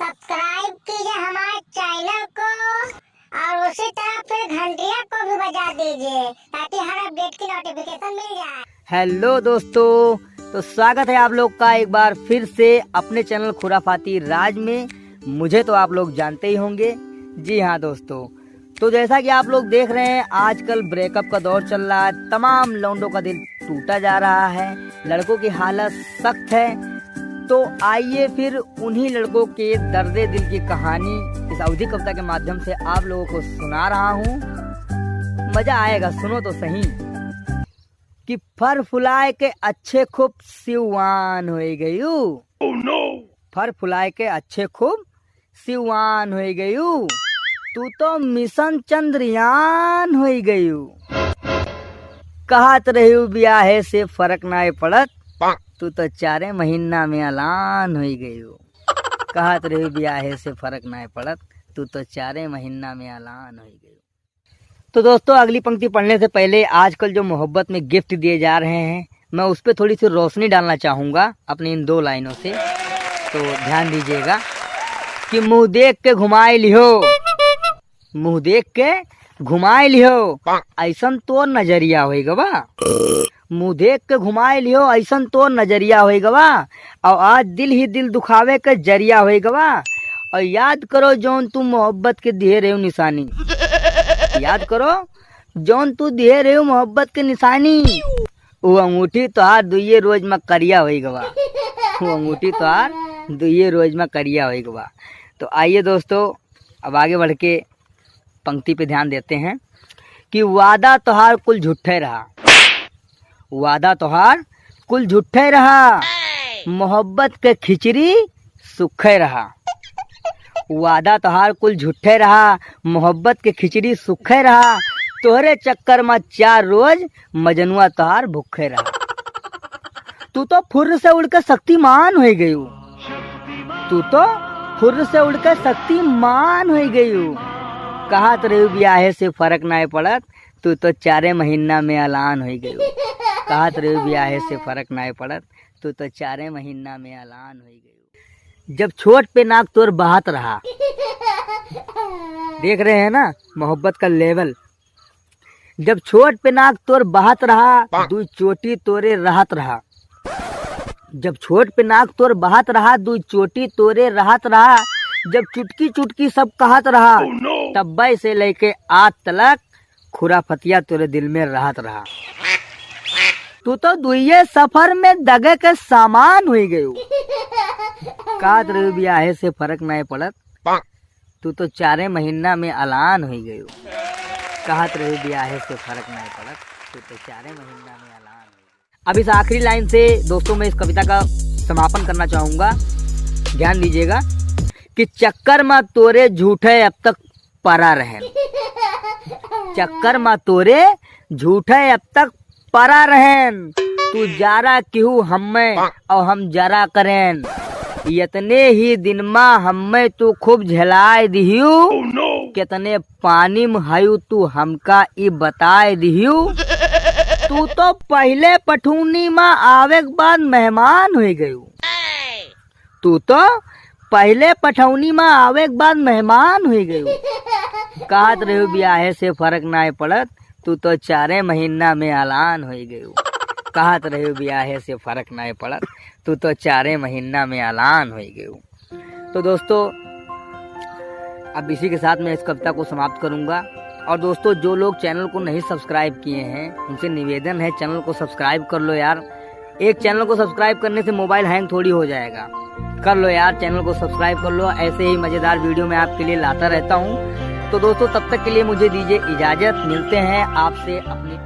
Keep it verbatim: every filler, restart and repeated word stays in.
सब्सक्राइब कीजिए हमारे चैनल को और उसी तरह फिर घंटिया को भी बजा दीजिए, ताकि हर अपडेट की नोटिफिकेशन मिल जाए। हेलो दोस्तों, तो स्वागत है आप लोग का एक बार फिर से अपने चैनल खुराफाती राज में। मुझे तो आप लोग जानते ही होंगे। जी हाँ दोस्तों, तो जैसा कि आप लोग देख रहे हैं, आजकल ब्रेकअप का दौर चल रहा है, तमाम लौंडों का दिल टूटा जा रहा है, लड़कों की हालत सख्त है। तो आइए फिर उन्हीं लड़कों के दर्द दिल की कहानी इस अवधी कविता के माध्यम से आप लोगों को सुना रहा हूँ। मजा आएगा, सुनो तो सही। कि फर फुलाए के अच्छे खूब सिवान होई गयू। Oh no! फर फुलाए के अच्छे खूब सिवान होई गयू। तू तो मिशन चंद्रयान होई गयू। कहत रही बियाहे से फर्क नाय पड़त, तू तो चारे महीना में अलान होई गयू। कहत रही बियाहे से फर्क नाय पड़त, तू तो चारे महीना में अलान होई गयू। तो दोस्तों, अगली पंक्ति पढ़ने से पहले आजकल जो मोहब्बत में गिफ्ट दिए जा रहे हैं, मैं उस पे थोड़ी सी रोशनी डालना चाहूँगा अपनी इन दो लाइनों से। तो ध्यान दीजिएगा कि मुँह देख के घुमाए लिहो, मुँह देख के घुमाए लिहो, ऐसन तोर नजरिया होई गवा। मुँह देख के घुमाए लिहो, ऐसन तोर नजरिया होई गवा। और आज दिल ही दिल दुखावे के जरिया होई गवा। और याद करो जौन तू मोहब्बत के दिहे रहे निशानी, याद करो जौन तू दिहे रहे मोहब्बत के निशानी। वो अंगूठी तोहार दुइये रोज में करिया होई गवा। वो अंगूठी तोहार दुइये रोज में करिया होई गवा। तो आइए दोस्तों, अब आगे बढ़ के पंक्ति पे ध्यान देते हैं कि वादा तोहार कुल झूठे रहा, वादा तोहार कुल झूठे रहा, मोहब्बत के खिचड़ी सुखे रहा। वादा तोहार कुल झूठे रहा, मोहब्बत के खिचड़ी सुखे रहा। तोहरे चक्कर में चार रोज मजनुआ तोहार भूखे रहा। तू तो फुर्र से उड़ के शक्तिमान होई गयू। तू तो फुर्र से उड़ के शक्तिमान होई गयू। कहत रही बियाहे से फर्क नाय पड़त, तू तो चारे महीना में अलान होई गयू। कहत रही बियाहे से फर्क नाय पड़त, तू तो चारे महीना में अलान होई गयू। जब छोट पे नाक तोर बहात रहा, देख रहे हैं ना मोहब्बत का लेवल। जब छोट पे नाक तोर बहात रहा, दुई चोटी तोरे रहत रहा। जब छोट पे नाक तोर बहात रहा, दुई चोटी तोरे रहत रहा। जब चुटकी चुटकी सब कहत रहा, तब्बे से लेके आज तलक खुराफतिया तोरे दिल में रहत रहा। तू तो दुइये सफर में दगे के सामान होई गयू। कहत रही बियाहे से फर्क नाय पड़त, तू तो चारे महीना में अलान होई गयू। कहत रही बियाहे से फर्क नाय पड़त, तू तो चारे महीना में अलान होई गयू। अब इस आखिरी लाइन से दोस्तों मैं इस कविता का समापन करना चाहूँगा। ध्यान दीजिएगा कि चक्कर में तोरे झूठे अब तक परा रहन, चक्कर में तोरे झूठे अब तक परा रहन। तू जारा किहू हम्मे और हम जरा करेन। यतने ही दिन मा हम्मे तू खूब झेलाए दिहियो। कितने पानी में हयू तू हमका ई बताए दिहियो। तू तो पहिले पठौनी मा आवे के बाद मेहमान होई गयू। तू तो पहिले पठौनी मा आवे के बाद मेहमान होई गयू। कहत रही बियाहे से फर्क नाय पड़त, तू तो चारे महीना में अलान होई गयू। कहत रही बियाहे से फर्क नाय पड़त, तू तो चारे महीना में अलान होई गयू। तो दोस्तों, अब इसी के साथ मैं इस कविता को समाप्त करूंगा। और दोस्तों, जो लोग चैनल को नहीं सब्सक्राइब किए हैं, उनसे निवेदन है, चैनल को सब्सक्राइब कर लो यार। एक चैनल को सब्सक्राइब करने से मोबाइल हैंग थोड़ी हो जाएगा। कर लो यार, चैनल को सब्सक्राइब कर लो, ऐसे ही मज़ेदार वीडियो मैं आपके लिए लाता रहता हूँ। तो दोस्तों, तब तक के लिए मुझे दीजिए इजाज़त, मिलते हैं आपसे अपनी